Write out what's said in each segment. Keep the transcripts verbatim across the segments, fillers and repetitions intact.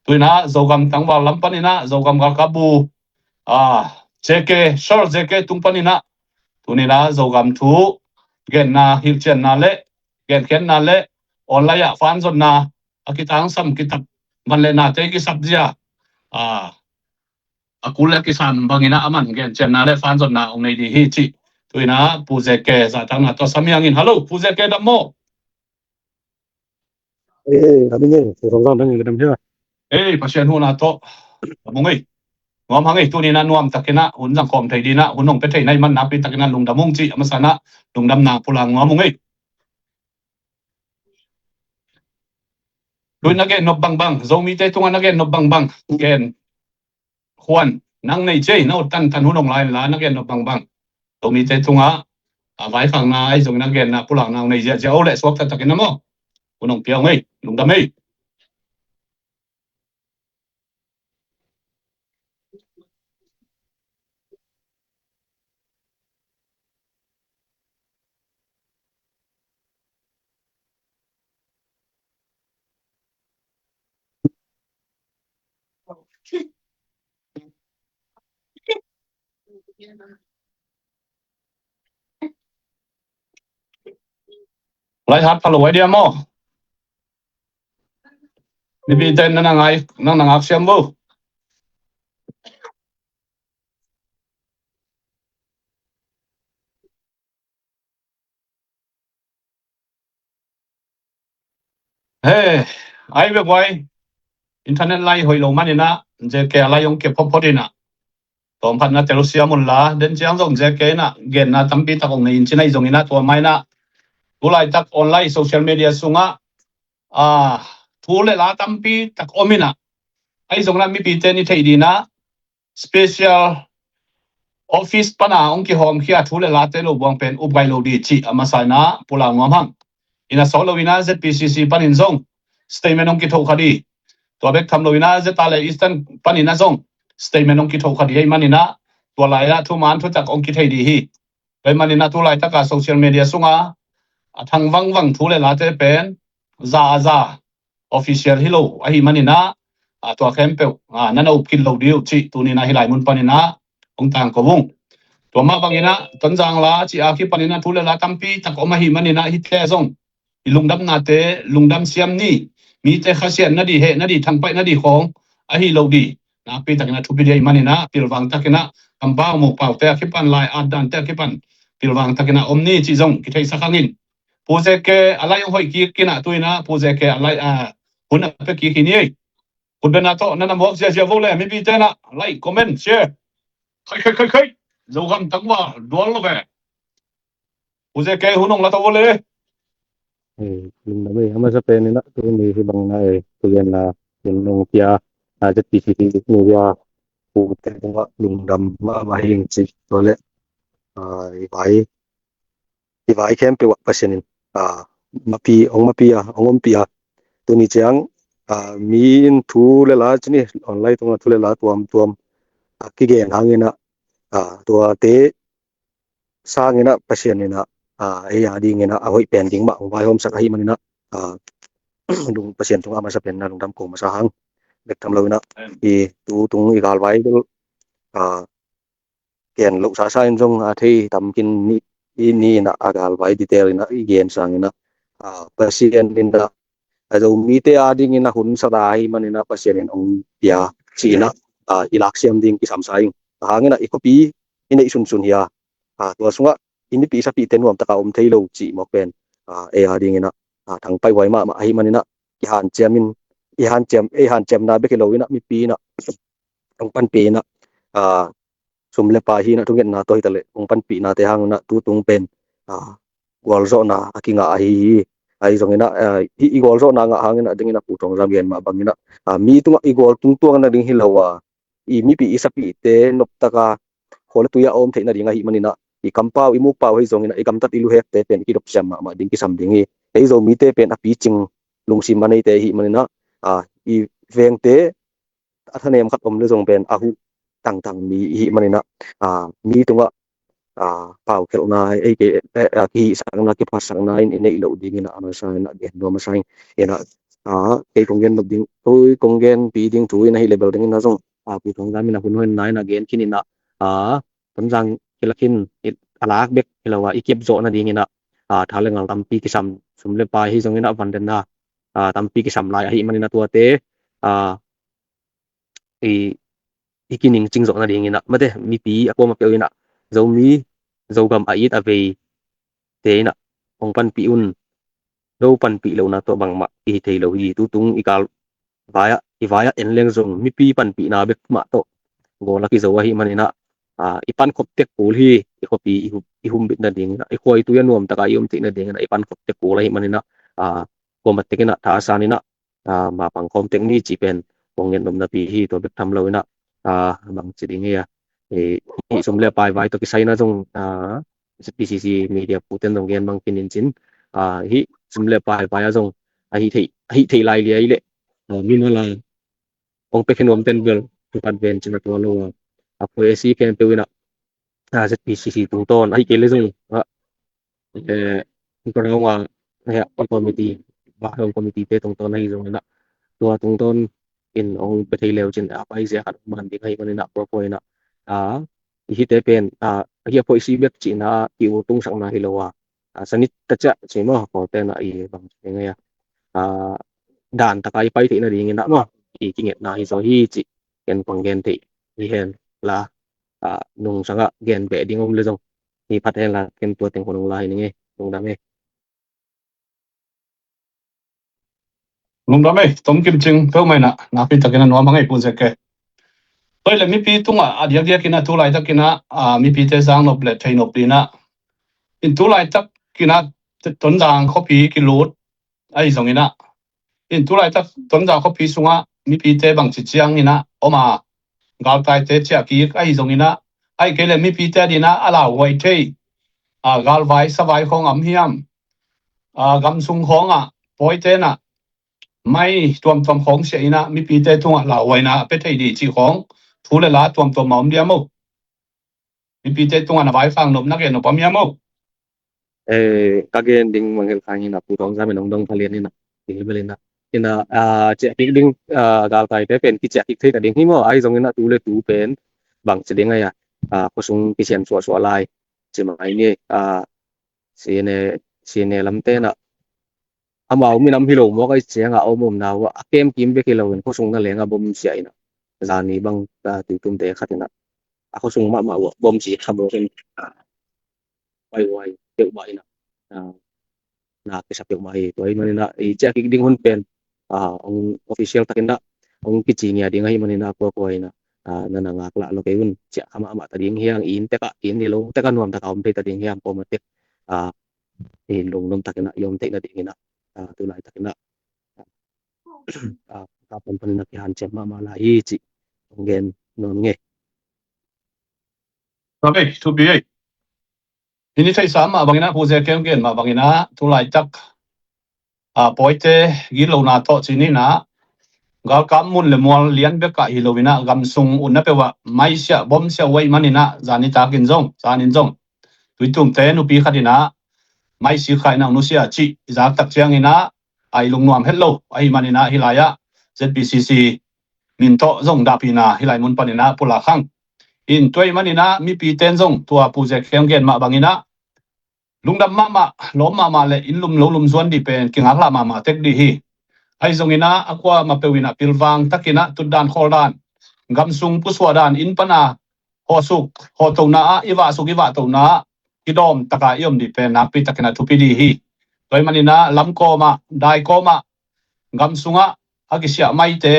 Tuinah Zogam tangval lam paninah Zogam galkapbu, ah, J K, Sir J K tung paninah tuninah Zogam thu genna, hilhcianna le genkhiatna le online ah fanzonna a kitangsam kitak man le nate kisap zia, ah, a kul le a kisam banginah a man gencianna le fanzonna ong nei di hi cih. Tuinah Pu J K zahtakna tawh samiangin. Hallo, Pu J K dam maw? Ei, ei, a ding ei, Pu Thawng Zang dang ei, ka dam hia. Ei, Pasian huhna tawh a mung ei. Nuam hang ei, tuninah nuam takinah hun zangkhawm thei dinah hun hong pia thei na i man nakpi takinah lungdam ung cih a masanah lungdamna pulak nuam ung ei. Tuin na gen nop bangbang, Zomite tungah na gen nop bangbang gen. Huan, nang nei cia, na ut tantan hun hong lai la na gen nop bangbang. Zomite tungah a vaikhakna ahi zongin a genna pulakna hong nei ziahziah o leh suak taktakin a maw. Hun hong pia hong ei, lungdam ei. Lai hat pha lo ai dia maw? Mipite na na ngai, na na ngak siam vo. He, ai ve guai. Internet lai hoih lo maninah, J K a lai hong kep photphot inah. Tawmkhat na telsiam unla, den ciang zong J K inah genna tampi tak ong nei in ci na hi zonginah tua mainah. Tulaitak online social media sungah, ah, thu le la tampi tak om inah. Ahi zonginah mipite ni theih dinah, special office pana hong kihawmkhia thu le late lo buang pen upgay lo di cih a masa inah pulak nuam hang. Inah sawt lo inah Z P C C panin zong statement hong kithoh kha di. Tua bek tham lo inah Zeta le Eastern paninah zong statement hong kithoh kha di ahi maninah tua lai-ah thuman thutak hong kithei di hi. Tua ahi maninah tulaitaka social media sunga a thang vangvang thu le late pen za a za official hi lo ahi maninah, a, tua khempeuh, a, na na up khin lo dih uh cih tuninah hih lai mun paninah hong tangko ung. Tua mah banginah Tonzang la cih a kipaninah thu le la tampi tak om ahi maninah hihte zong i lungdamnate lungdam siam ni, mite khasiat na di, heh na di, thangpaih na di khawng ahi lo di. Nakpi takinah thupi di ahi maninah pilvang takinah kampau mupaute a kipan lai at dante a kipan pilvang takinah om ni cih zong kitheihsak hangin. Pu J K a lai hong hoih kik inah tuinah Pu J K a lai, a, hun a pia kik hi ni ei. Khutbetna tawh na na muak ziazia vo le mipite na like, comment, share. Khai khai khai khai. Zogam tangval dual lo ve. Pu J K hun hong la to vo le. Ei, lungdam ei, a masa pen inah tuni hih bang na ei, tu gen na in nong pia, a, Z P C C ni pia. Pute tungah lungdam mahmah hi ing cih tua le, a, i vai i vai khempeuh ah Pasian in, a, mapi, hong mapi a, hong ompih a. Tuni ciang, a, mi in thu le la cih ni, online tungah thu le la tuamtuam a kigen hanginah, a, tuate sanginah Pasian inah, a, ei a dinginah a hoih pen ding mah hong vaihawmsak ahi maninah, a, lung Pasian tungah a masa pen na lungdam ko masa hang. Bek tham lo inah i tu tung i galvai bel, a, gen loh sasa in zong a thei tamkhin ni, i ni inah a galvai detail inah i gen sanginah, a, Pasian inah a Zomite a dingin a hun sata ahi maninah Pasian in hong pia cih inah, a, i laksiam ding kisam sa ing. A hanginah i khuapi i neih sunsun hi a, a, tua sungah i mipi i sapihte nuamtaka om thei lo cih mawk pen, a, ei a dinginah, a, thangpaih huai mahmah ahi maninah i hanciam in, i hanciam, ei hanciamna bek hi lo inah mipi inah hong panpih inah, a, sum le pai hi inah thungetna tawh hi taleh hong panpihnate hanginah tu tung pen, a, gualzawhna a kingah ahi hi. Ahi zonginah, a, i, i gualzawhna ngah hanginah dinginah Pu Thawng Zang gen mah banginah, a, mi tungah i gual tungtuang nading hi lo a, i mipi i sapihte noptaka khua le tui a om theih nading ahi maninah i kampau i mukpau hi zonginah i gamtat i luhekte pen i kidopsiam mahmah ding kisam ding hi. Ei Zomite pen a picing lungsim a neite ahi maninah, a, i vengte a thanem khat om le zong pen a huh tangtang mi ihi maninah, a, mi tungah, a, paukhelhna, ei ke, eh, a, kihihsakna, kiphatsakna in i neih loh dinginah a masa inah gen nuam a sa ing. Inah ah, kei kong gen nop ding, kei kong genpi ding thu in ahi level ding in ah zong, ah, Pu Thawng Zam in ah hun hoih na in ah gen khin in ah, ah, Tonzang kilak khin, i, a lak bek hi lo a, i kep zawh nading in ah, ah, tha le ngal tampi kisam, sum le pai hi zong in ah van den na, ah, tampi kisam lai ahih man in ah tuate, ah, i, i kiningcing zawh nading in ah, mate, mipi a kuama peuh in ah, Zomi, Zogam a it a vei te in ah hong panpih un, no panpih lohna tawh bangmah i hi thei lo hi. Tutung i kal vai ah, i vai ah en leng zong mipi panpihna bek mah tawh gawl a kizo ahih man in ah, ah, i pankhop tek kul hi. I khuapi i hu-, i humbit nading in ah, i khuaitui a nuam tak a i om theih nading in ah i pankhop tek kul ahih man in ah, ah, kuama tek in ah tha a san in ah, ah, mapang khawm tek ni cih pen kong ngen nopna pi hi. Tua bek tham lo in ah, ah, bang ci ding hi a, eh, hih sum le pai vai tawh kisai in ah zong, ah, Z P C C media puten zong gen bang khin in cin, ah, hih sum le pai vai ah zong ahi thei, ahi thei lai liai leh, ah, mimal a hong pia khin nuam ten bel, thupat ven cin a tua lo a, a poi a si khempeuh in ah, ah, Z P C C tungtawn ahi kei le zong, ah, eh, hong ka rawnga, eh, hong committee, bah hong committee te tungtawn ahi zong in ah, tua tungtawn in hong pia thei leu cin a pai zia khat man ding ahi man in ah, pua pua in ah, ah, i hite pen, ah, hi a phoih si bek cihna a ki u tungsakna hi lo a, ah, sanit ta ciah ci maw, Kawlte'n ah i bang ci ngai a, ah, dan taka i pai theih nading in ah maw, i kingetna hi zaw hi cih ken kong gen theih hi hen la, ah, nungsang ah gen beh ding om le zong hi phat hen la, ken tua teng khong la hi ning e. Lungdam e. Lungdam e, Tom Kim Cing, peuhmah in ah nakpi takin a nuam hang e, Pu Zek Khe. Tua le mipi tungah a diakdiak in ah tu laitak in ah, ah, mipite zang nop le thei nop ding in ah, in tu laitak in ah Tonzang khuapi kilut ahi zong in ah, in tu laitak Tonzang khuapi sungah mipite bangci ciang in ah om a, galtaite ciah kik ahi zong in ah, ahi kei le mipite ading in ah a lauhuai thei, ah, galvai savai khawng om hiam, ah, gamsung khawng ah pawite in ah mai tuamtuam khawng siah in ah mipite tungah lauhuaina a pia thei ding cih khawng thu le la tuamtuam a om diam aw? Mipite tungah na vaikhak nop, na gen nop om hiam aw? Eh, ka gen ding mangngilh kha ing in ah, Pu Thawng Zam in hong dong pha lian in ah, ding hi bel in ah, in ah, ah, ciah kik ding, ah, galtaite pen kiciah kik thei ta ding hi maw? Ahi zong in ah tu le tu pen bang ci ding ahi a, ah, khuasung kisian suahsuah lai ci mai ni, ah, C N A, C N A lamte in ah amau minam hi lo mawk ahih ciangin a om omna uh ah a kem kim bek hi loin khuasung na leng a bom siah in ah, zani bang, ah, tuitumte khat in ah a khuasung mahmah uh ah bom si kha mawk in, ah, huaihuai peuhmah in ah, ah, na kisa peuhmah hi. Tua ahih man in ah i ciah kik ding hun pen, ah, hong official takin ah hong kici ngia ding ahih man in ah kuakua in ah, ah, na na ngaklah lo kei un. Ciah kha mahmah ta ding hiam, i inn tek ah, i inn i lo tek ah nuam tak a om thei ta ding hiam, pawlmawh tek, ah, i lungnuam takin ah i om theih nading in ah, ah, tu laitak in ah, ah, ka panpan in ah kihanciam mahmah lai hi cih hong gen nuam ing e. Tua bek thupi ei. Hih ni theihsa mah bang in ah, Pu Zek Khe hong gen mah bang in ah, tu laitak, ah, pawite gitlona tawh ci ni in ah, galkap mun le mual lian bek ah hi lo in ah, gamsung utna peuh ah mai siah bom siah uh ahih man in ah, zani takin zong, zanin zong tuitumte nupi khat in ah mai sik kha in ah nusia cih i zak tak ciangin ah, a i lungnuam het lo ahih man in ah, hih lai ah Z P C C min tawh zong dahpihna hih lai mun pan in ah pulak hang. In tua ahih man in ah mipite'n zong tua Pu Zek Khe hong gen mah bang in ah lungdam mahmah, lawm mahmah le inn lum lo lum zuan ding pen kingaklah mahmah tek ding hi. Ahi zong in ah a kuamah peuh in ah pilvang takin ah tutdan khawldan, gamsung pusuahdan, inn pan a hawsuk hawhtona ah, i vahsuk i vahtona ah kidawm tak a i om ding pen nakpi takin ah thupi ding hi. Tua ahih man in ah lam kawm ah, dai kawm ah, gam sung ah a kisiah maite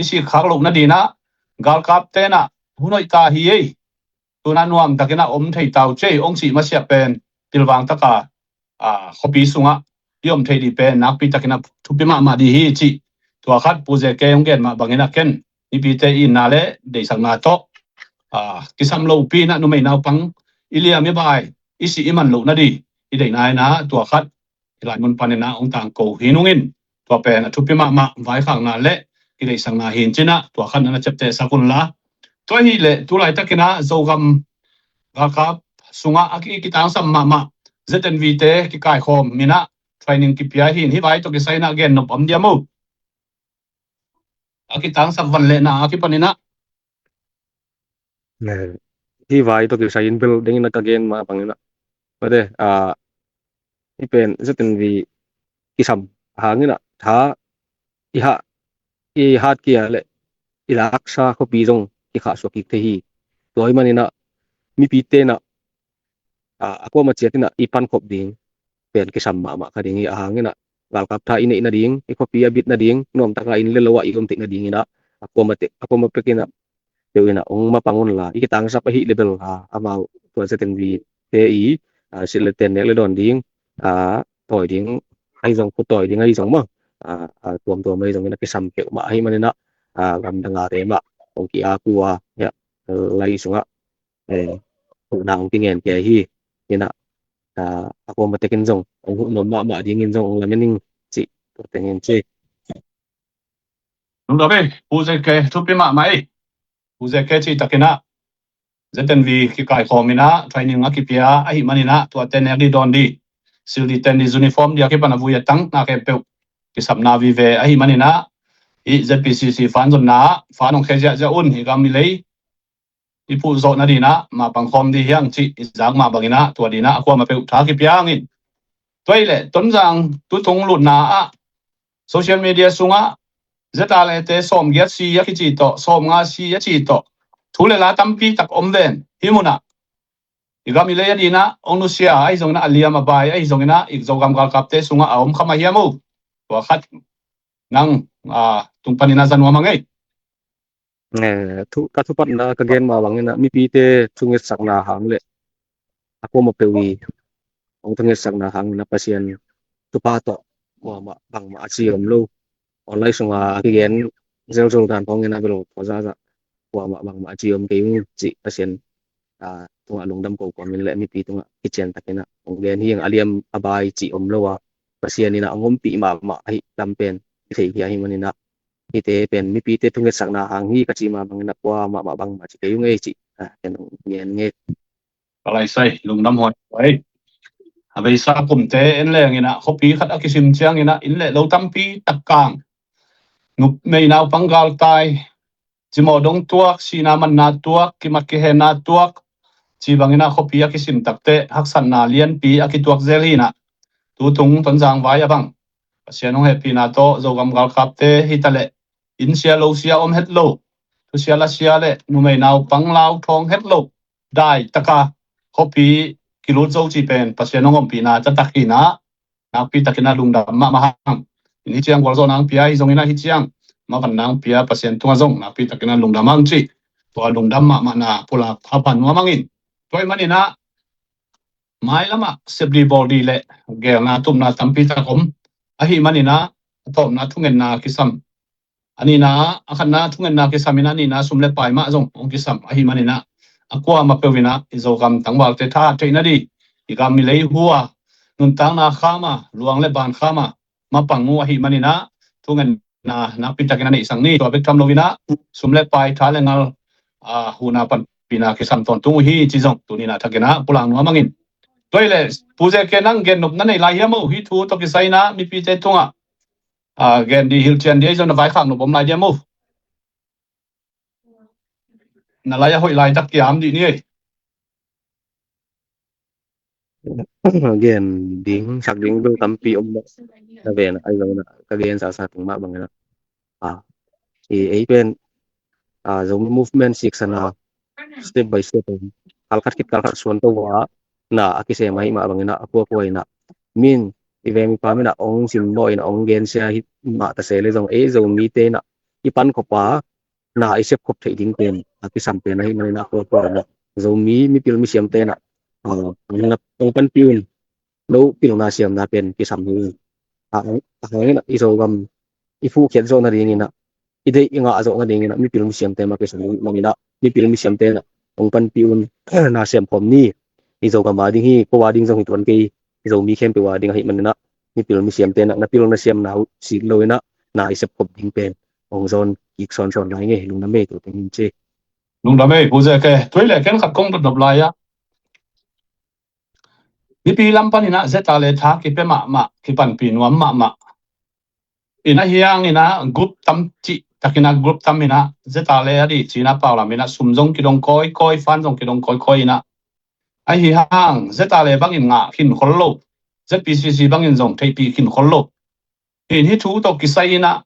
i sikkhak loh nading in ah galkapte in ah hun hoih ta hi ei, tu in ah nuam takin ah om thei ta uh ci ei hong cih masiah pen pilvang tak a, ah, khuapi sung ah i om thei ding pen nakpi takin ah thupi mahmah ding hi cih tua khat Pu Zek Khe hong gen mah bang in ah ken mipite itna le deihsakna tawh, ah, kisam lopi in ah numei naupang i liam i bai, i sih i man loh nading i deihna in ah tua khat hih lai mun pan in ah hong tangko hi ung in, tua pen a thupi mahmah vaikhakna le kideihsakna hi in ci in ah tua khat na na ciaptehsak un la. Tua hi leh tu laitak in ah Zogam galkap sung ah a ki, kitangsam mahmah Z N V te kikaikhawm in ah training kipia hi in, hih vai tawh kisai in ah gen nop om diam aw? a kitangsap van lehna a kipaninah. Hih vai tawh kisai in bel dengin a ka gen mah banginah, mate, a, hih pen Z N V kisam hanginah tha i hah, i hat kia le i laksa khuapi zong kikhahsuak kik thei hi. Tua hi maninah mipi tenah a, a kuama ciatinah i pankhop ding pen kisam mahmah kha ding hi. A hanginah galkap tha i neih nading, i khuapi a bit nading, nuamtaka inn le lo ah i om theih nadinginah a kuama te, a kuama pekinah peuh inah ong mapang unla, i kitangsap ahi le bel a, amau tua Z N V te i, a, silh le ten nek le dawn ding, a, tawi ding ahi zong, khut tawi ding ahi zong maw, a, a, tuamtuam ahi zongin a kisam peuhmah ahi maninah, a, gamdang a te mah ong ki-ak uh a, lai sungah eh, na ong kingen kei hi. Inah, a, a kuama tekin zong ong huh nuam mahmah dingin zong ong lamen ing cih tua tengin ci. Lungdam ei, Pu Zeke, thupi mahmah ei. Pu Zeke cih takinah Z N V kikaikhawm inah training a kipia ahi maninah tuate nek di dawn di, silh di ten di, uniform di a kipan a vui a tang na khempeuh kisapna vive ahi maninah i Z P C C fan zonna ah fan ong khe ziahziah un. I gam i lei i puh zawh nadinah mapang khawm di hiang cih i zak mah banginah tua dinah a kuama peuh tha kipia hangin. Tua hi leh Tonzang tutung lutna ah social media sungah Z R A te sawmgiat si a kici tawh, sawmnga si a ci tawh thu le la tampi tak om ven. Hih munah i gam i lei a dinah ong nusia ahi zonginah, a liam a bai ahi zonginah, i Zogam galkapte sungah a om kha mah hiam uh? Tua khat nang, a, tung paninah za nuam hang ei. Eh, thu, ka thupatna ka gen mah banginah mipite thungetsakna hang le a kuama peuh i ong thungetsakna hanginah Pasian thupha tawh kuamah bangmah a ci om lo. Online sunga a kigen zelzel dan khawngin a bel tua zahzah kuamah bangmah a ci om kei ung cih Pasian, a, tungah lungdam ko kuamin le mipi tungah kician takinah ong gen hi. A liam a bai cih om lo a, Pasian inah a ong ompih mahmah ahi lam pen i thei hi. Ahi maninah hihte pen mipite thungetsakna hang hi ka cih mah banginah kuamah mah bangmah ci kei ung ei cih, a, ken ong gen ngei. Ka laisai lungdam huai huai. A beisa kumte en lenginah khuapi khat a kisim cianginah inn le lo tampi tak kang, numei naupang galtai, cimawh dong tuak, sihna manna tuak, kimat kihenna tuak, ci banginah khuapi a kisim takteh haksatna lianpi a kituak zel hinah. Tutung Tonzang vai a bang Pasian hong hehpihna tawh Zogam galkapte hitaleh inn sia lo sia om het lo, thu sia la sia le numei naupang lau thawng het lo, dai taka khuapi kilut zo cih pen Pasian hong ompihna taktak hinah nakpi takinah lungdam mahmah hang. Hih ciang gualzawhna hong pia hi zonginah hih ciang mavanna hong pia Pasian tungah zong nakpi takinah lungdam hang cih tua lungdam mahmahna pulak phapha nuam hangin. Tua hi maninah mailamah sepdi bawldi le gelna tupna tampi tak om. Ahi maninah a tawpna thungetna kisam. A nihna, a khatna thungetna kisam inah a nihna sum le pai mah zong hong kisam. Ahi maninah a kuama peuh inah i Zogam tangvalte thahat theihna di, i gam i lei hua, nuntakna khama, luang le ban khama mapang uh ahi maninah thungetna nakpi takin a neihsak ni. Tua bek tham loinah sum le pai, tha le ngal, a, huhna panpihna kisam tawntung uh hi ci zong tuninah thakinah pulak nuam hangin. Tua hi leh Pu Zeke, nang gennop na nei lai hiam uh? Hih thu tawh kisai inah mipite tungah a, gen di, hilhcian di, ei zong na vaikhak nop om lai diam uh? Na lai a hoih laitak kiam dih ni ei. Gen ding sak ding bel tampi om mah na ven, ai zong na ka gen sasa tung mah bangin a, a, i ei pen, a, Zomi movement siksan a step by step om, kalkhat khit kalkhat suan to a na a kisem ahi mah bangin a, a kuakua in a min i veng i pam in a ong simmawh in a ong gensia hi mah ta se le zong, ei Zomite in a i pankhop a na i sepkhop theih ding pen a kisam pen ahi manin a, a kuakua in a Zomi mipil misiamte in a, a, ong panpih un, no pilna siamna pen kisam hi. A, a hangin a i Zogam i phuhkhiat zawh nadingin a, i deih i ngah zawh nadingin a mipil misiamte mah kisam hi manin a, mipil misiamte in a ong panpih un, na siam khawm ni. I Zogam a ding hi, ko a ding zong hi tuan kei, i Zomi khempeuh a ding ahi manin a, mipil misiamte in a na pil na siamna uh sik lo in a, na i sepkhop ding pen ong zawn kik sawnsawn lai ngei. Lungdam ei, tu teng hin ci. Lungdam ei, Pu Zeke. Tua hi leh ken khat kong dotdop lai a, mipi lam panin a zeta le tha kipia mahmah, kipanpih nuam mahmah in a, hiang in a gup tam cih takin ah group tam in ah, Z R le a dih ci-in ah pau lam in ah sum zong kidong kawikawi, fund zong kidong kawikawi in ah, ahi hang Z R le bangin ngah khin khol lo, Z P C C bangin zong theihpih khin khol lo. Hi in hih thu tawh kisai in ah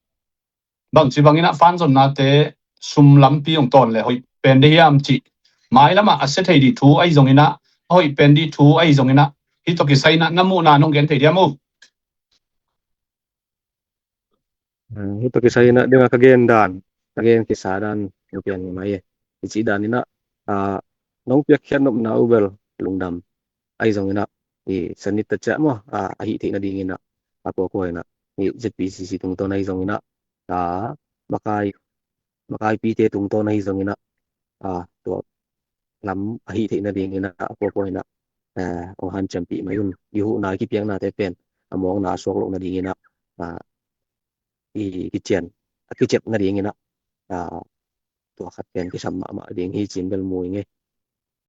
bangci bangin ah fund zonnate sum lampi hong tawn le hoih pen dih hiam cih, mailam ah a sia thei dih thu ahi zongin ah, a hoih pen dih thu ahi zongin ah, hih tawh kisai in ah na muhna nong gen thei diam uh? Hih tawh kisai in ah ding a ka gen dan, ka gen kisa dan hong pian ni mai e. I cih dan in ah, nong piakkhiat nopna uh bel lungdam. Ahi zongin ah, i sanit ta ciah maw, a hih theih nadingin ah, a kuakua in ah, i Z P C C tungtawn ahi zongin ah, a makai, makaipite tungtawn ahi zongin ah, a tua lam a hih theih nadingin ah, a kuakua in ah, hong hanciampih mai un. I huhna i kipiaknate pen a mawkna a suak loh nadingin ah, i kician a kiciap nadingin ah, tua khat pen kisam mahmah ding hi cin bel mu ing e.